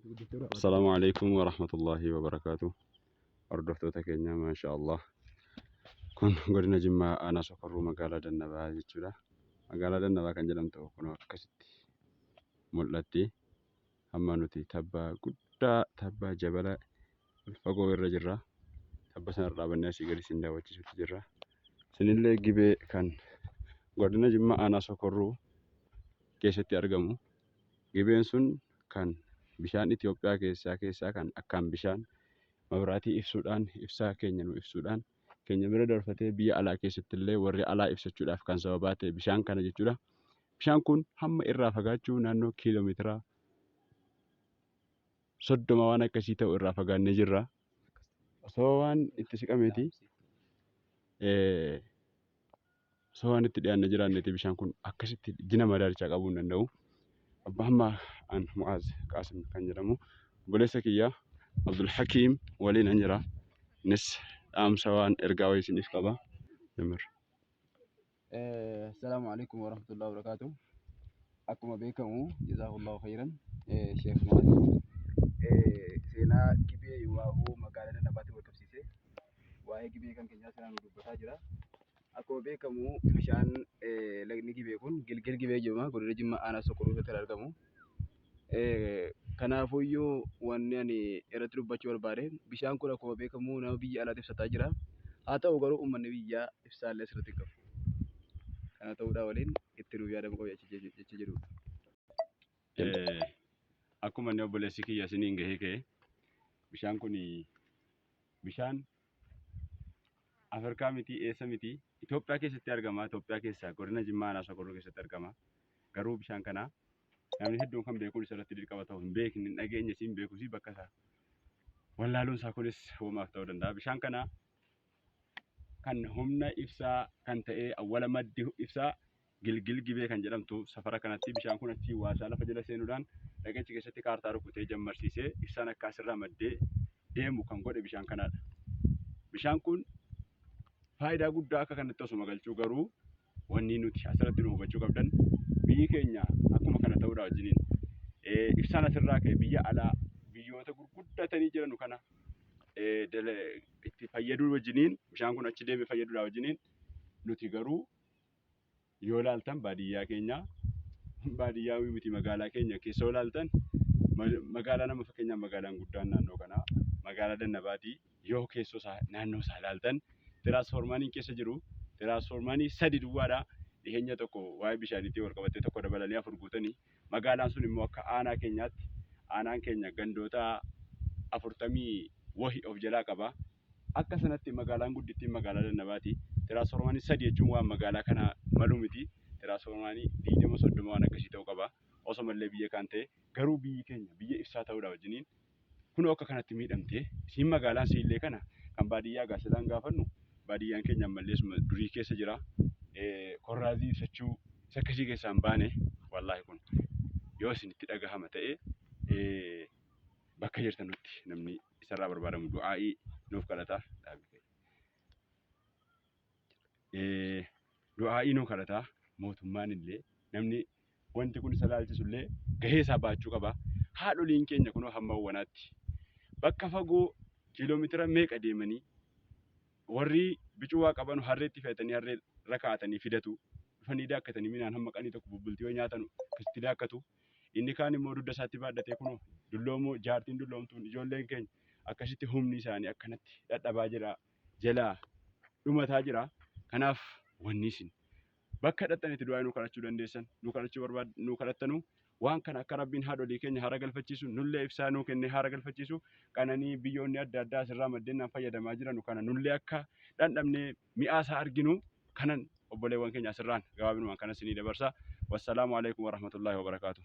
Assalaamu alaikum warahmatullaahi wabarakaatu. Hordoftoota keenya, maasha Allah. Kun godina Jimmaa, aanaa Sokorruu, magaalaa Dannabaa jechuudha. Magaalaa Dannabaa kan jedhamtu kun akkasitti mul'atti. Amma nuti tabba guddaa, tabba jabala fagoo irra jirra. Tabba sanarra dhaabannee asii gadi isin daawwachiisutti jirra. Isinillee Gibee kan godina Jimmaa aanaa Sokorruu keessatti argamu. Gibeen sun kan bishaan Itoophiyaa keessaa kan akkaan bishaan mabraatii ibsuudhaan, ibsaa keenya nu ibsuudhaan, keenya bira darfatee biyya alaa keessatti illee warri alaa ibsachuudhaaf kan sababaa ta'e bishaan kana jechuudha. Bishaan kun hamma irraa fagaachuu naannoo kiiloomeetira 30 waan akkasii ta'u irraa fagaannee jirra. Osoo waan itti siqameeti, osoo waan itti dhiyaannee jiraanneeti bishaan kun akkasitti jina madaalichaa qabuu hin danda'u. Abbaa hamma an Mu'aaz Qaasim kan jedhamu, obboleessa kiyya Abdul Hakiim waliin an jira. Innis dhaamsa waan ergaa wayii isiniif qaba. Jemmer. Assalaamu alaikum warahmatullahi wabarakatuh. Akkuma beekamu, jazakallahu khairan, Sheekh Mu'aaz seenaa Gibee waahuu magaalaa Dannabaatti wal qabsiise waa'ee Gibee kan keenyaa seenaa nu dubbataa jira. Akkuma beekamu bishaan lagni Gibee kun Gilgil Gibee jedhama, godina Jimmaa aanaa Sokorruu keessatti argamu. Kanaafuyyuu wanni ani irratti dubbachuu barbaade, bishaan kun akkuma beekamu nama biyya alaatti ibsataa jira. Haa ta'u garuu uummanni biyyaa ibsaallee asirratti hin qabu. Kana ta'uudhaa waliin itti nuuf yaadamuu qaba jecha jedhudha. Akkuma inni obboleessi kiyya isiniin gahee ka'e, bishaan kun bishaan Afrikaa miti, eessa miti, Itoophiyaa keessatti argama. Itoophiyaa keessa godina Jimmaa aanaa Sokorruu keessatti argama. Garuu bishaan kana namni hedduun kan beekuun isarratti dirqama ta'u hin beekne, hin dhageenye, siin beekusi bakka isaa wallaaluun isaa kunis uumaaf ta'uu danda'a. Bishaan kana kan humna ibsaa kan ta'e, awwala maddi ibsaa Gilgil Gibee kan jedhamtu safara kanatti bishaan kun achii waasaa lafa jala seenuudhaan dhaqee achi keessatti kaartaa rukutee jammarsiisee ibsaan akka asirraa maddee deemu kan godhe bishaan kanaadha. Bishaan kun faayidaa guddaa akka kanatti osuma galchuu, garuu wanni nuti asirratti nu hubachuu qabdan, biyyi keenya akkuma kana ta'uudhaa wajjiniin ibsaan asirraa ka'e biyya alaa biyyoota gurguddatanii jiranu kana itti fayyaduu wajjiniin, bishaan kun achi deemee fayyaduudhaa wajjiniin, nuti garuu yoo ilaaltan baadiyyaa keenya, baadiyyaa miti, magaalaa keenya keessa yoo ilaaltan, magaalaa nama fakkeenyaaf magaalaan guddaan naannoo kanaa magaalaa Dannabaati, yoo keessoo isaa, naannoo isaa ilaaltan, tiraansfoormaaniin keessa jiru tiraansfoormaanii sadi duwwaadha. Dhiheenya tokko waa'ee bishaaniitiin wal qabattee tokko dabalanii afur guutanii. Magaalaan sun immoo akka aanaa keenyaatti, aanaan keenya gandoota 40 wahi of jalaa qaba. Akka sanatti magaalaan guddittiin magaalaa Dannabaati. Tiraansfoormaanii sadi jechuun waan magaalaa kana malu miti. Tiraansfoormaanii 20, 30 waan akkasii ta'uu qaba. Osomallee biyya kaan ta'e, garuu biyyi keenya biyya ibsaa ta'uudha wajjiniin kunoo akka kanatti miidhamte. Isiin magaalaan siillee kana kan baadiyyaa gaasilaan gaafannu, baadiyyaan keenya ammallee suma durii keessa jira. Korraazii ibsachuu isa akkasii keessaa hin baane. Wallaahi kun yoo isinitti dhagahama ta'e, bakka jirtanutti namni isarraa barbaadamu du'aa'ii nuuf kadhata. Du'aa'ii nuu kadhata. Mootummaan illee, namni wanti kun isa laalchisu illee gahee isaa baachuu qaba. Haadholiin keenya kunoo hamma hawwanaatti bakka fagoo kiiloomeetira meeqa deemanii, warri bicuu waa qaban harreetti fe'atanii, harree irra kaa'atanii fidatu. Dhufanii daakkatanii midhaan hamma qanii tokko bubbultii yoo nyaatan akkasitti daakkatu. Inni kaan immoo dugda isaatti baadhatee kunoo dulloomoo, jaartiin dulloomtuun, ijoolleen keenya akkasitti humni isaanii akkanatti dhadhabaa jira, jalaa dhumataa jira. Kanaaf wanni isin bakka dhaqxanitti du'aa nu kadhachuu dandeessan, nu kadhachuu barbaad nu kadhattanu, waan kana akka Rabbiin haadholii keenya haara galfachiisu, nullee ibsaa nuu kennee haara galfachiisu, qananii biyyoonni adda addaa asirraa maddeenaan fayyadamaa jiranu kana nullee akka dhandhamnee mi'aa isaa arginu kanan obboleewwan keenya asirraan gabaabinumaan kanas isinii dabarsa. Wassalaamu alaikum warahmatullaahi wabarakaatuh.